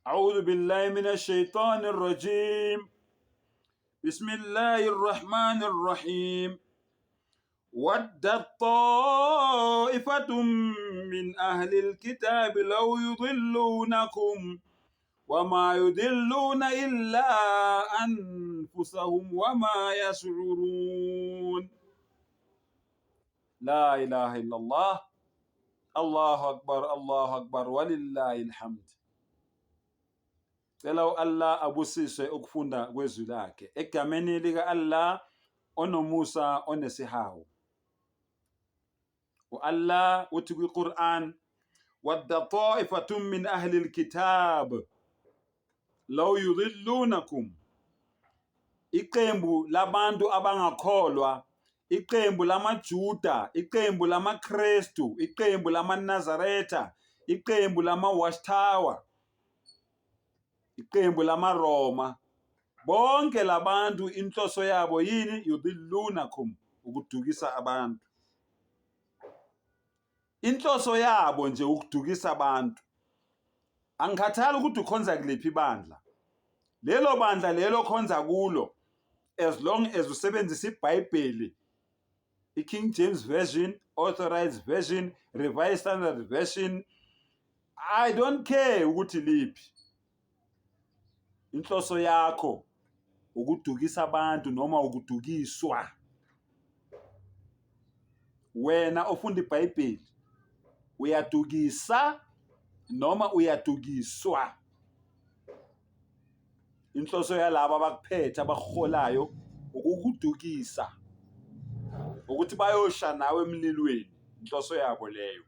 أعوذ بالله من الشيطان الرجيم بسم الله الرحمن الرحيم ودت طائفة من أهل الكتاب لو يضلونكم وما يضلون إلا أنفسهم وما يشعرون لا إله إلا الله الله أكبر الله أكبر ولله الحمد. Cela u-Allah abusise ukufunda kwezwi lakhe egameni lika-Allah onomusa onesihawu. U-Allah uthi kwi-Quran, wadda ta'ifatun min ahli al-kitab law yudhillunakum, iqembu labantu abangakholwa, iqembu lamaJuda, iqembu lamaKristu, iqembu lamaNazaretha, iqembu lama-Watchtower, iqembu lamaRoma, bonke labantu inhloso yabo yini? Yudhillunakum, ukudukisa abantu. Inhloso yabo nje ukudukisa abantu. Angikhathali ukuthi ukhonza kuliphi ibandla, lelo bandla lelo khonza kulo, as long as usebenzisa iBhayibheli, i-King James Version, Authorized Version, Revised Standard Version, I don't care ukuthi liphi. Inhloso yakho ukudukisa abantu noma ukudukiswa. Wena ofunda iBhayibheli uyadukisa noma uyadukiswa. Inhloso yalabo abakuphethe abakuholayo ukukudukisa, ukuthi bayosha nawe emlilweni, inhloso yabo leyo.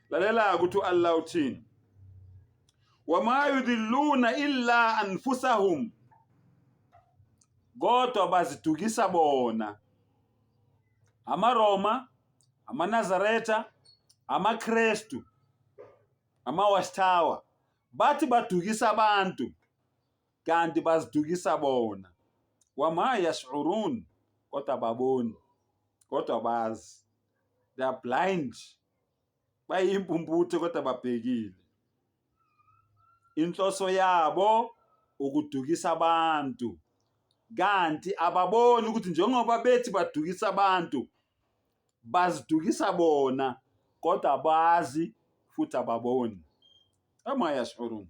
Lalela ukuthi u-Allah uthini, wama yudhilluna illa anfusahum, kodwa bazidukisa bona. AmaRoma, amaNazaretha, amaKrestu, ama-Watchtower bathi badukisa abantu kanti bazidukisa bona. Wama yash'urun, kodwa baboni, kodwa bazi. They are blind, bayimpumputhe kodwa babhekile. Inhloso yabo ukudukisa abantu, kanti ababoni ukuthi njengoba bethi badukisa abantu, bazidukisa bona, kodwa abazi futhi ababoni. Ama yashurun.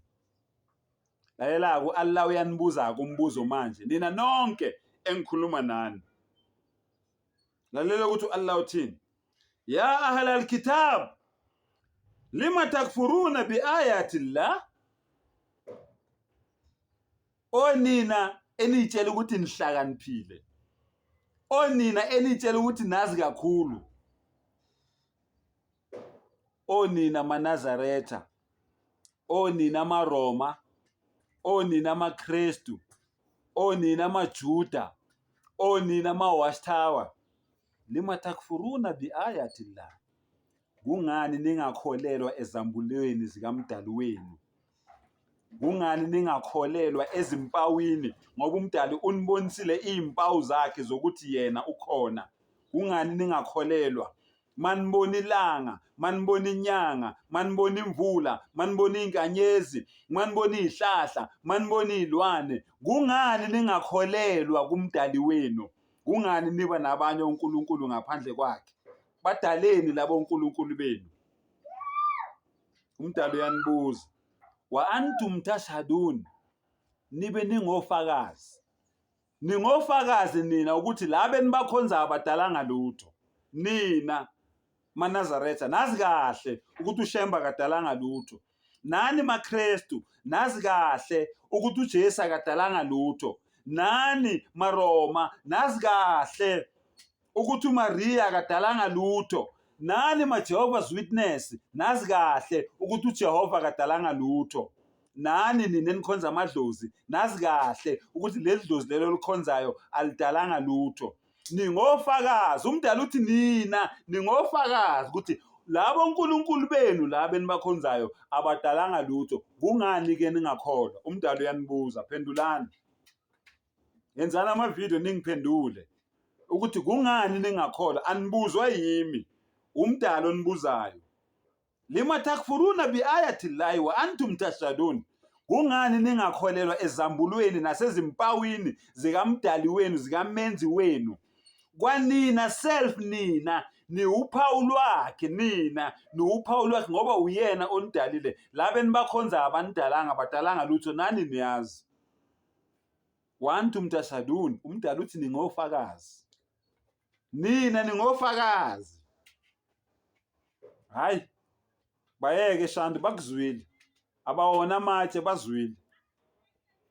Lalela-ke, u-Allah uyanibuza-ke umbuzo manje, nina nonke engikhuluma nani. Lalela ukuthi u-Allah uthini. Ya ahla alkitab lima takfuruna biayati llah, onina eniyitshela ukuthi nihlakaniphile, onina eniyitshela ukuthi nazi kakhulu, onina maNazaretha, onina maRoma, onina maKristu, onina maJuda, onina ma-Watchtower, lima takfuruna biayati llah, kungani ningakholelwa ezambulweni zikaMdali wenu? Kungani ningakholelwa ezimpawini? Ngoba uMdali unibonisile iy'mpawu zakhe zokuthi yena ukhona. Kungani ningakholelwa? Manibona ilanga, manibona inyanga, manibona imvula, manibona iy'nkanyezi, manibona iy'hlahla, manibona iy'lwane, kungani ningakholelwa kuMdali wenu? Kungani niba nabanye onkulunkulu ngaphandle kwakhe? Badaleni labo onkulunkulu benu. Umdali uyanibuza, wa antum tashhadun, nibe ningofakazi. Ningofakazi nina ukuthi laba enibakhonzayo abadalanga lutho. Nina maNazaretha nazi kahle ukuthi uShembe akadalanga lutho. Nani maKristu nazi kahle ukuthi uJesu akadalanga lutho. Nani maRoma nazi kahle ukuthi uMaria akadalanga lutho. Nani maJehovah's Witness nazi kahle ukuthi uJehova akadalanga lutho. Nani nina enikhonza amadlozi nazi kahle ukuthi leli dlozi lelo olikhonzayo alidalanga lutho. Ningofakazi, umdala uthi nina ningofakazi ukuthi labo nkulunkulu benu laba enibakhonzayo abadalanga lutho. Kungani ke ningakholwa? Umdala uyanibuza, phendulani. Yenzani amavidiyo ningiphendule ukuthi kungani ningakholwa. Anibuzwa yimi, umdala onibuzayo. Lima takfuruna biayati llahi wa antum tashhadun. Kungani ningakholelwa ezambulweni nasezimpawini zikaMdali wenu, zikaMenzi wenu? Kwanina self nina niwuphawu lwakhe, nina niwuphawu lwakhe ngoba uyena onidalile. Laba enibakhonza abanidalanga, badalanga lutho, nani niyazi. Wa antum tashhadun, uMdali uthi ningofakazi. Nina ningofakazi. Hayi bayeke Shandu bakuzwile. Abawona amatshe bazwile.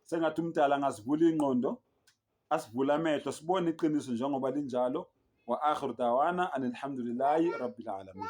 Sengathi umdala angazivula ingqondo asivule amehlo sibone iqiniso njengoba linjalo. Wa akhiru dawana anilhamdulillahi rabbil alamin.